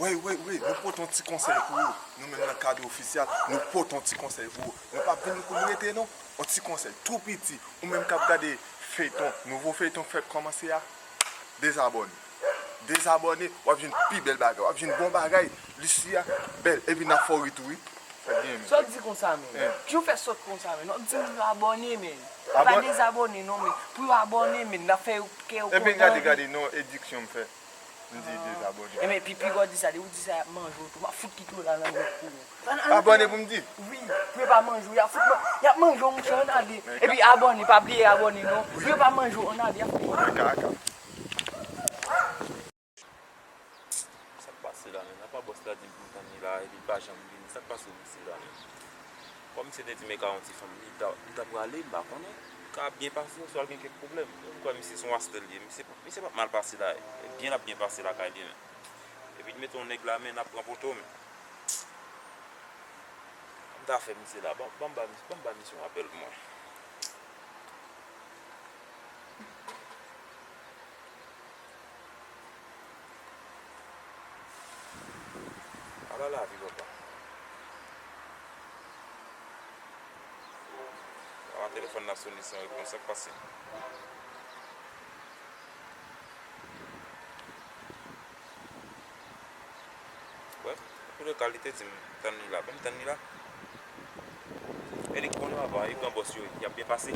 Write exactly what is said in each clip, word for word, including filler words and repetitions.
Wi, wi, wi, nou pote yon ti konsèy pou ou. Nou menm nan kad ofisyal, nou pote yon ti konsèy pou ou. Nou p ap vin pou n rete non. Yon ti konsèy tou piti. Ou menm k ap gade feyton, nouvo feyton k fèk kòmanse a, dezabòne. Dezabòne, w ap jwenn pi bèl bagay, w ap jwenn bon bagay. Lisi a bèl, epi n ap fè w ri tou wi. Sa byen menm. Sa w di konsa menm? Ki w fè sòt konsa menm? W ap di moun yo abòne menm. Pa dezabòne non menm. Pou yo abòne menm, n ap fè yo kè yo kontan. Ebyen gade, gade non, ediksyon m fè. M di dezabòne. Ebyen, pi, pi gò di sa, depi w di sa, y ap manje w tou. M ap fout kite w la nan gwòt pou ou. Abòne pou m di? Wi, pou yo pa manje w, y ap fout man-, y ap manje w, monchè, ann ale. Epi abòne, pa bliye abòne, non. Pou yo pa manje w, ann ale, y ap fout. Kaka. Sa k pase la, menm? Apa bòs la di m pou m tann li la, epi l pa janm vini. Sa k pase w, mesye la, menm? Kòm misye te di m e ka yon ti fanm, li ta, li ta prale, m pa konnen. Ka ap byen pase, oswa l gen kèk pwoblèm. Mwen kwè misye se yon wastèl li ye. Misye, misye p ap mal pase la. Byen l ap byen pase lakay li menm. Epi l mete yon nèg la, men n ap pran poto menm. M ta fè misye la. Ban, ban m ba misye, ban m ba misye yon apèl pou mwen. Ala lavi, papa. Papa, telefòn nan sone san repons, sa k pase? Wè, antouleka, li te di m tann li la. Ban m tann li la. Men li konnen papa, e gran bòs yo ye, y ap byen pase.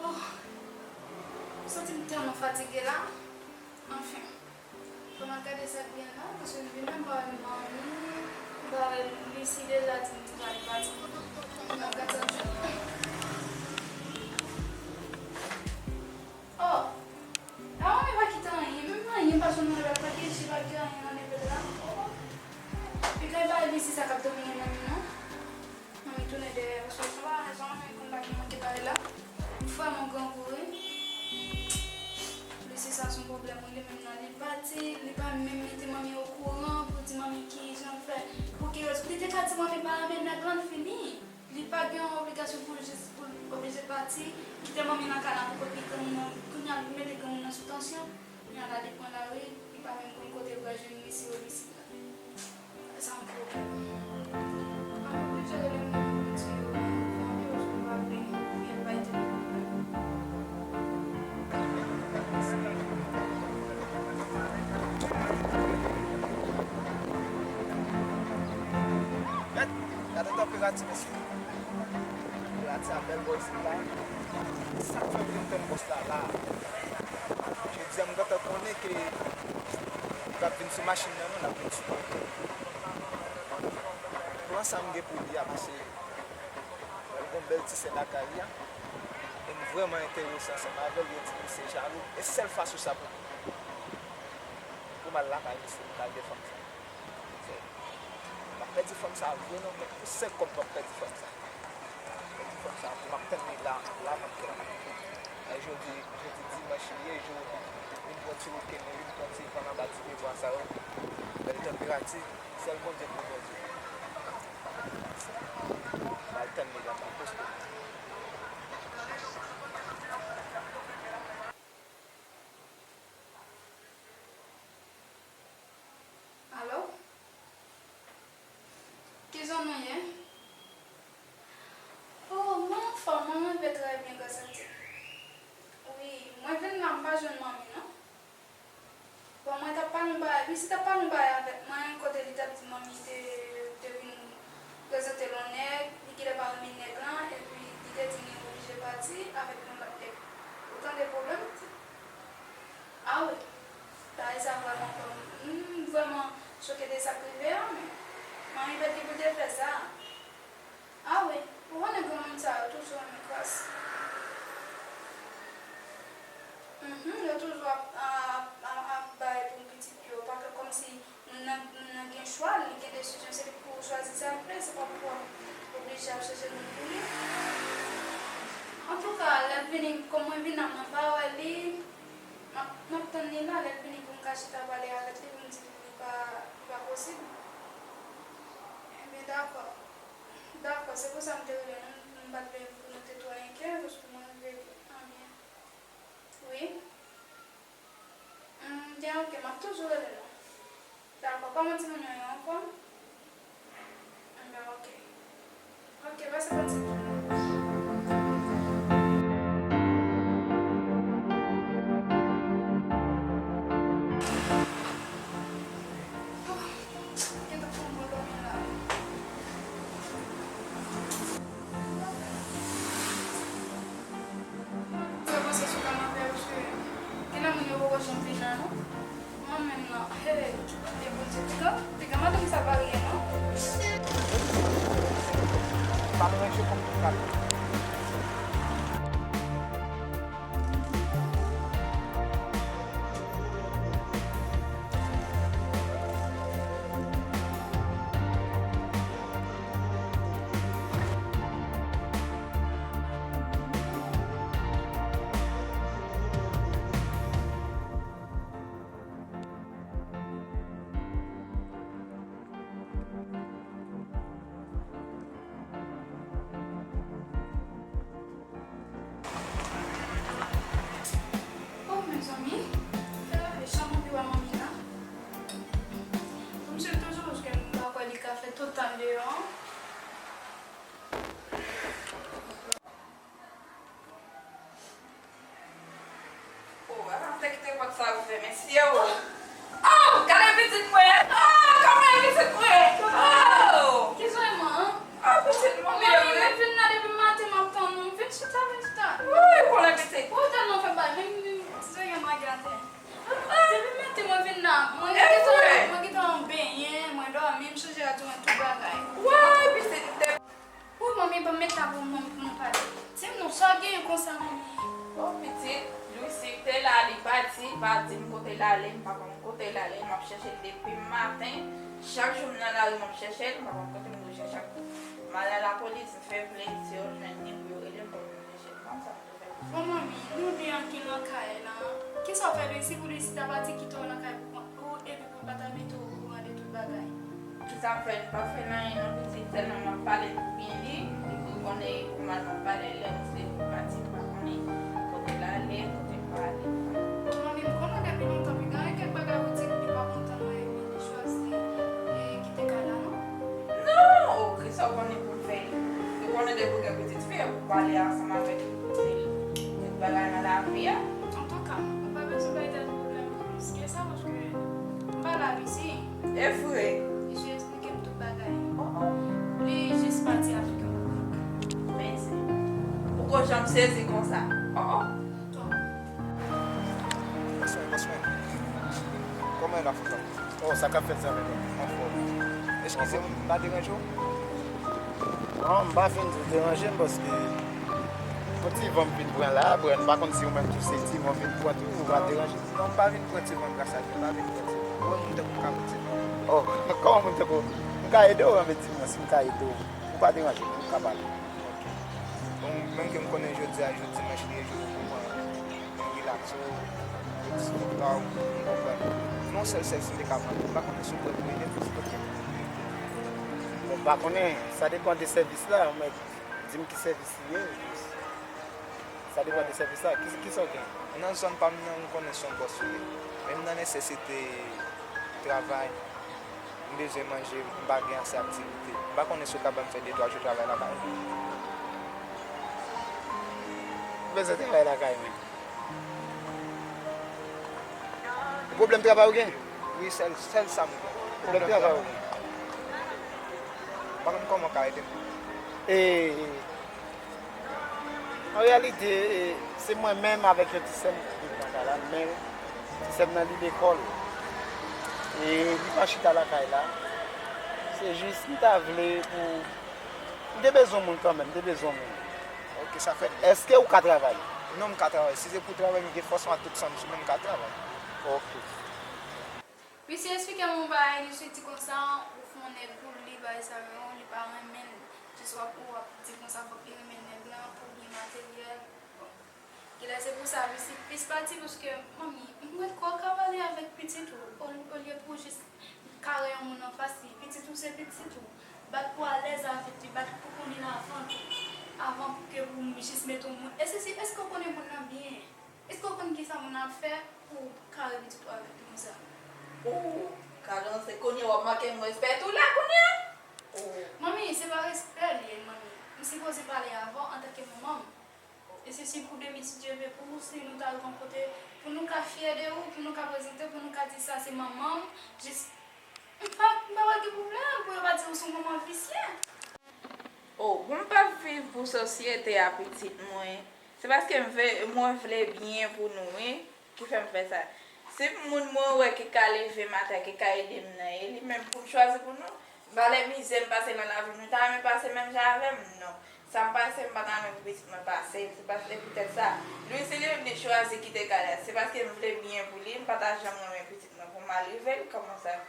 Oh, m santi m tèlman fatige la. Anfen, fò m al gade sa k gen la, paske depi m pa wè manmi, m pa wè Lisi deja di m li pral pati. M ap gade sa m jwenn. Oh! A manmi pa kite anyen, menm anyen pa sot nan lè pa gen chi pa gen anyen nan leve la. Oh! Li kay bay Lisi sa k ap domine manmi non. Manmi tounen dèyè, paske se pa rezon manmi konn pa gen manke bay la. M vrèman grangou wi. Lisi sa se yon pwoblèm wi li menm nan. Li pati, li pa menm mete manmi okouran pou di manmi kijan l fè. Pou ki rezon? Li te ka di manmi pa renmen nèg lan, fini. Li pa gen yon obligasyon pou l jis, pou l oblije pati, kite manmi nan kay la pou kote granmoun nan, kounye a li mete granmoun nan sou tansyon, kounye a la li pran lari, li pa menm konn kote l pral jwenn Lisi, Lisi la. Sa yon pwoblèm. Mwen oblije rele moun pou m di yo, fè yon pil jou m pa vle, pou yo bay tèt yo pwoblèm. Mèt, gade tanperati, mesye. Tanperati a bèl bò isit la. Sa k fè m vin tann bòs la la? Jodi a, m gentan konnen ke li p ap vin sou machin nan, non, l ap vin sou moto. Plan sa m gen pou li a, paske li gon bèl ti sè lakay li a. E m vrèman enterese ansanm avè l, yo di m li se jalou. E sèl fason sa pou m, pou m al lakay misye, pou m al defan m sa. Se, m ap pèdi fanm sa vre non, men pou senk kòb m ap pèdi fanm sa. M ap pèdi fanm sa vre, m ap tann li la, la m ap tann li. E jodi, jodi dimanch li ye, jodi, vin pran ti wikenn, vin pran ti van anba ti pye bwa sa yo. Bèl tanperati, sèl Bondye pou Bondye. M al tann li la, m ap poste. Alo? Kizon nou ye? Oh, mwen anfòm, mwen rive trè byen, gras a Dye. Wi, mwen vin la, m pa jwenn manmi, non. Bon, mwen t ap pale yon bagay, misye t ap pale yon bagay avèk mwen, kote li t ap di manmi te, te vin prezante l yon nèg, li genlè pa renmen nèg lan, epi li te di li oblije pati avèk yon lòt nèg. Ou tande pwoblèm? A wi. Bagay sa vrèman fè m, m vrèman choke de sa k rive a, men manmi pa t gen pou te fè sa. A wi, ou konnen granmoun sa yo toujou renmen kras. Mhm, yo toujou ap, ap, ap, ap bay pou pitit yo, pa fè kòmsi moun nan, moun nan gen chwa, li gen desizyon, se li pou chwazi ap chèche moun pou li. Antouka, lè l vini, kòm mwen vin la, mwen pa wè li, m ap, m ap tann li la, lè l vini pou m ka chita pale avèk li, pou m di li li pa, li pa posib. Ebyen, dakò. Dakò, se pou sa m te rele nou, m pa t vle pou nou te twò enkye, paske mwen vle anbyen. Wi. Hmm, byen, ok, m ap toujou rele nou. Dakò, kòman timoun yo ye ankò? Enben, ok. Ok, pase bòn ti jounen. Oh, gentan fè yon bon dòmi la. Fè panse sou kanapè a, paske gen nan moun yo poko janm vin la, non. Mwen menm nan, hey, e Bondye, piga, piga madanm sa pa riye, non. Pa ranje kòm pou kal. Oh, mezanmi, eh, jan m anvi wè manmi la. Kòmsi l toujou wouj ke m pa kwè li ka fè tout tan l deyò an. Oh, avan m te kite pòt sa ouvè, mesye, oh. Oh, gade pitit mwen. Oh, kòman pitit mwen? Oh. Ki jan man? Oh, pitit mwen, mwen vin la depi maten, m ap tann ou. Vin chita, vin chita. Wi, konnen pitit. Ou tèlman fè bal, menm ti zòrèy mwen gate. Depi maten, mwen vin la, mwen gen tan, mwen gen tan benyen, mwen dòmi, m chanje rad mwen, tout bagay. Wi, pitit, m te Wi, manmi, ban m met la pou manmi pou nou pale. Di m non, sa w genyen konsa, manmi? Bon, pitit, Louis te la, li pati, pa di m kote l ale, m pa konn kote l ale, m ap chèche l depi maten. Chak jou m nan lari, m ap chèche l, m pa konn kote m loje. Chak m ale lapolis, m fè plent, se yo jwenn li pou yo rele m, pou yo vin chèche l. Kòmsa m te fè pou sa? Bon, manmi, nou de an ki nan kay la. Kisa w fè Louis pou Louis ta pati kite w nan kay pou kont ou epi pou l pa ta mete w okouran de tout bagay? Kisa m fè? M pa fè l anyen non, pitit, sèlman m ap pale pou byen li, epi ou konnen pou mal m ap pale, lè misye pati, m pa konnen kote l ale, kote l pa ale. Bon, manmi, m konnen depi lontan, pi gen kèk bagay ou di li pa kontan non, epi li chwazi, e, kite kay la, non? Non! Oh, kisa w konnen pou l fè? Ou konnen depi w gen pitit fi, ou pale ansanm avèk li, tout bagay nan lavi a. Antouka, ou pa bezwen bay tèt ou pwoblèm pou plis ke sa, paske m pa la isi. E vre? Misye eksplike m tout bagay. Oh, oh. Li jis pati avèk yon lòt nèg. Mezanmi. Ou ko janm sezi konsa. Oh, oh. Bonswa, bonswa. Kòman la fè? Oh, sa k ap fèt, zanmi m? Anfòm. Eskize m, m pa deranje w? Non, m pa vin di w deranje m, paske yon ti van m vin pran la, apre m pa konn si ou menm tou se ti van m vin pran tou, ou pa deranje m. Non, m pa vin pran ti van grasa Dye, m pa vin pran ti van. Ou wè moun tankou m ka pran ti van? Oh, kòman moun tankou m ka ede w, anben di m non, si m ka ede w, ou pa deranje m, ou ka pale. Ok. Bon, menm ke m konnen jodi a jou dimanch li ye, jou pou pran yon rilaks ou, ou dispo pa w, ou konprann. Non, sèl sèvis m te ka mande, m pa konnen si w prè pou ede m, si w prè pou ede m. Bon, m pa konnen, sa depann de sèvis la, mèt di m ki sèvis li ye. Sa depann de sèvis la. Ki, kisa w gen? Nan zòn pa m nan, m konnen se yon bòs ou ye. Men m nan nesesite travay. M bezwen manje, m pa gen ase aktivite. M pa konnen si w ka ban m fè de twa jou travay lakay ou. Ou bezwen travay lakay mwen? Pwoblèm travay ou gen? Wi, sèl, sèl sa m gen. Pwoblèm travay ou gen? M pa konn kòman w ka ede m. E, An reyalite, e, se mwen menm avèk yon ti sè m ki viv nan kay la, men ti sè m nan li lekòl. E li pa chita lakay la. Se jis, m ta vle pou, m te bezwen moun kanmenm, m te bezwen moun. Ok, sa fèt. Èske ou ka travay? Non, m ka travay. Si se pou travay, m gen fòs, m a tout san m sou mwen, m ka travay. Ok. Misye eksplike m yon bagay, misye di konsa, ou fè yon nèg pou li, bagay sa yo, li pa renmen l. Ti W ap, w ap di konsa fòk li renmen nèg la pou byen materyèl. Bon. Genlè se pou sa li si plis pati, paske, manmi, m wè kò w ka pale avèk pitit ou, o-, olye pou w jis kare yon moun anfas li. Pitit ou se pitit ou. Bat pou alèz avèk li, bat pou konnen l avan tou. Avan ke pou w jis mete yon moun. E sesi, èske w konnen moun nan byen? Èske w konn kisa moun nan ap fè pou w kare pitit ou avèk li konsa? Ou, Kadans, se kounye a w ap manke m respè tou la kounye a? Ou. Manmi, se pa respè li ye, manmi. M sipoze pale avè w antanke manman w. E se si pou demen, si Dye vle, pou ou, si nou ta rive yon kote, pou nou ka fyè de ou, pou nou ka prezante, pou nou ka di sa se manman m, jis, m pa, m pa wè gen pwoblèm pou yo pa di ou se yon manman visye. Oh, pou m pa viv pou sosyete a, pitit mwen. Se paske m vle, mwen vle byen pou nou, wi, ki fè m fè sa. Si moun mwen wè ki ka leve maten, ki ka ede m nan, e li menm pou m chwazi pou nou, valè mizè m pase nan lavi m, nou ta renmen pase menm jan avè m? Non. Sa m pase, m pa ta renmen pou pitit mwen pase l. Se pa, se poutèt sa. Li, si li menm li chwazi kite kay la, se paske m vle byen pou li, m pa ta janm renmen pitit mwen pou m al rive l. Kòman sa?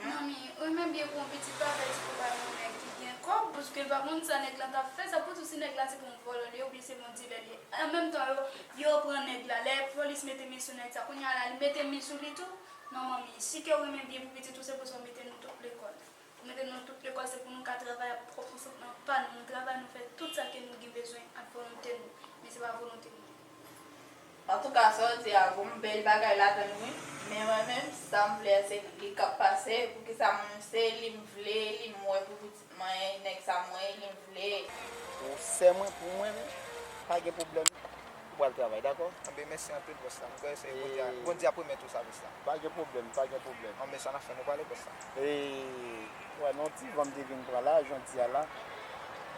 Manmi, ou renmen byen pou yon pitit pa vle di pou bay yon nèg ki gen kòb, paske l pa konn sa nèg la t ap fè, sa pou di si nèg la se pou yon vòlò li ye oubyen se pou yon dilè li ye. An menm tan, yo, yo pran nèg la, lè polis mete men sou nèg sa, kounye a la, li mete men sou li tou. Non, manmi, si ke ou renmen byen pou pitit ou, se pou sa ou mete nou tout lekòl. Ou mete nou tout lekòl, se pou nou ka travay ak pwòp konsantman pa nou, nou travay, nou fè tout sa ke nou gen bezwen ak volonte nou, men se pa volonte moun. Antouka, sa w di a, gon bèl bagay ladan l, wi. Men mwen menm, sa m vle a, se li k ap pase. Poukisa mwen, se li m vle, li m wè pou pitit mwen, nèg sa m wè, li m vle. Pou sè mwen, pou mwen menm, pa gen pwoblèm. Ou pral travay, dakò? Anben, mèsi anpil, bòs la. M kwè se Bondye a, Bondye ap remèt ou sa, bòs la. Pa gen pwoblèm, pa gen pwoblèm. Anben, sa n ap fè, nou prale, bòs la. E, wè, non, ti van m te vin pran la, jodi a la.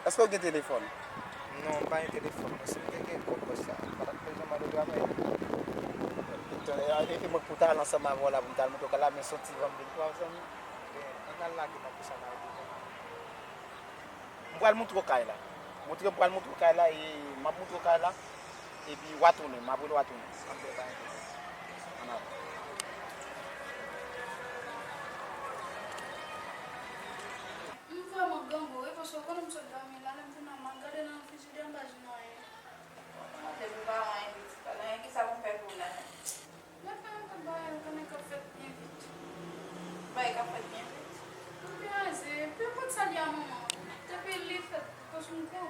Èske w gen telefòn? Non, m pa gen telefòn, non. Si m te gen kòb, bòs la, m pa t ap bezwen mande w travay. E, e, e mwen k pou ta al ansanm avè w la, pou m ta al montre w kay la, men se yon ti van m vin pran, zanmi. Anben, ann al lage m apre sa, n a rete. M pral montre w kay la. Montre, m pral montre w kay la, e m ap montre w kay la. Epi w a tounen, m ap rele w a tounen. Ann ale. M vrèman grangou, wi, paske w konnen m sot dòmi la, lè m tounen an, m al gade nan frijidè, m pa jwenn anyen. Bon, depi w pa wè anyen, pitit, pa gen anyen, kisa pou m fè pou ou la menm? Lè fè yon tout bagay, ou konnen k ap fèt byen vit. Bagay k ap fèt byen vit? Ou kraze, peu importe sa li a manman. Depi li fèt, kòs m gwo.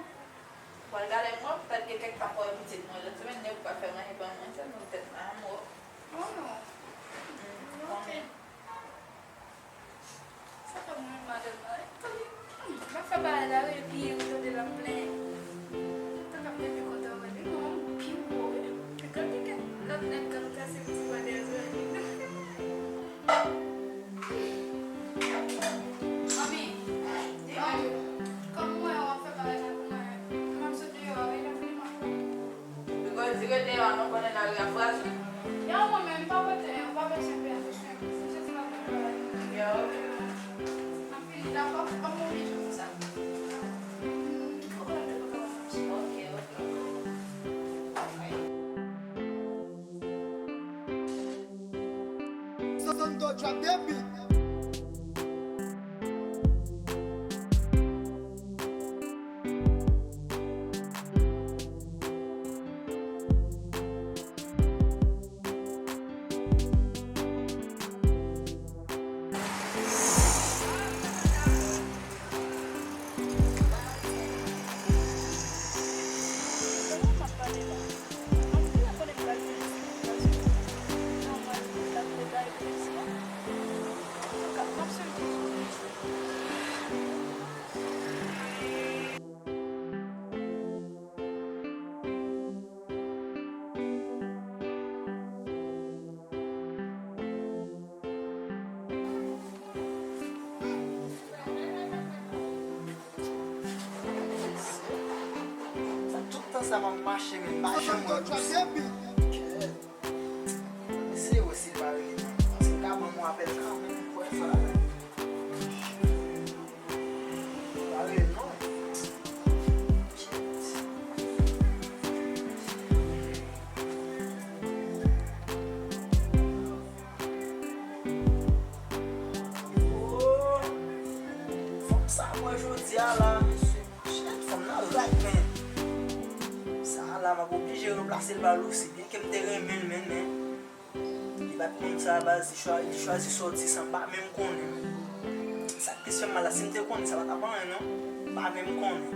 Bon, gade mwen, petèt gen kèk pa pwòp pitit mwen. Lòt semèn, nèg pa fè manje ban mwen, sèlman petèt pa anmò. Oh non. Mm, ok. Sa fè mwen mal, madanm nan. Tande, m ap fè bagay la, wi, epi ou tande l ap plenyen. Tan k ap depi kontan, mwen di, non, pi gwo, wi. Pi gwo, pi gwo. Lòt nèg k ap kase m ti bwa dèyè zòrèy li. Manmi, manmi, kòm mwen, w ap fè bagay la pou mwen, m ap sot deyò a, wi, lè fini m ap fè. Li di rete deyò a, non, konnen lari a fraji. Yo, mwen menm, m pa pote, m pa bezwen pè atosyon. M soti m ap fè bagay. Yo, ok. M ap fini, dakò? Ban m yon bijou pou sa. Ok, ok. Santo drop the beat. Sa tout tan sa m ap mache, men m pa janm wè pouse. Eseye wè si l pa rele non. Paske l ka ban m yon apèl kanmenm, m kwè sa la. Li pa rele non. Oh, fanm sa mwen jodi a la, mesye. Right, man. Sa a la, m ap oblije ranplase l pa Lucy. Byenke m te renmen l, men, men li pa t konn sa, baz, li chwa-, li chwazi sòti san m pa menm konnen, men. Sa k plis fè m mal la, si m te konnen, sa pa t ap anyen, non. M pa menm konnen.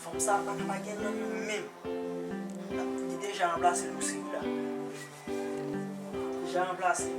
Fanm sa a pa ka pa gen nan menm. Li deja ranplase Lucy, wi, la. Deja ranplase.